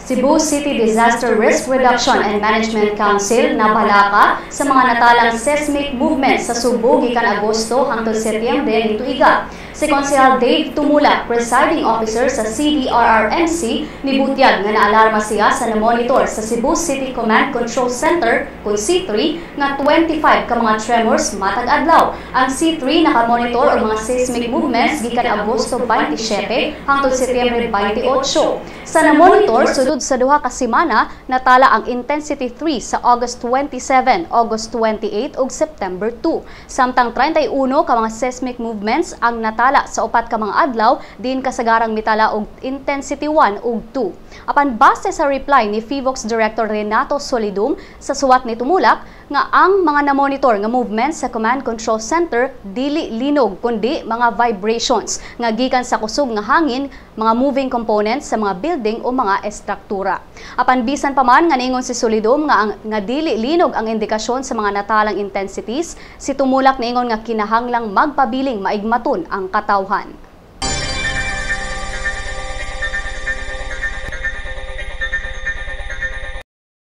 Cebu City Disaster Risk Reduction and Management Council nabalaka sa mga natalang seismic movement sa Subo gikan Agosto hangtod Setyembre ning tuiga. Si Konsehal Dave Tumulak, presiding officer sa CDRRMC, nibutyag nga naalarma siya sa na-monitor sa Cebu City Command Control Center kung C3 nga 25 ka mga tremors matag adlaw. Ang C3 nakamonitor og mga seismic movements gikan Agosto 27 hangtod Setyembre 28. Sa na-monitor, sulod sa 2 ka semana, natala ang intensity 3 sa August 27, August 28 ug September 2. Samtang 31 ka mga seismic movements ang natala sa 4 ka mga adlaw din kasagarang mitala og intensity 1 ug 2. Apan base sa reply ni PHIVOLCS Director Renato Solidum sa suwat ni Tumulak nga ang mga na-monitor nga movements sa Command Control Center dili linog kundi mga vibrations nga gikan sa kusog nga hangin, mga moving components sa mga building o mga estruktura. Apan bisan pa man nga niingon si Solidum nga dili linog ang indikasyon sa mga natalang intensities, si Tumulak niingon nga kinahanglang magpabiling maigmaton ang katawhan.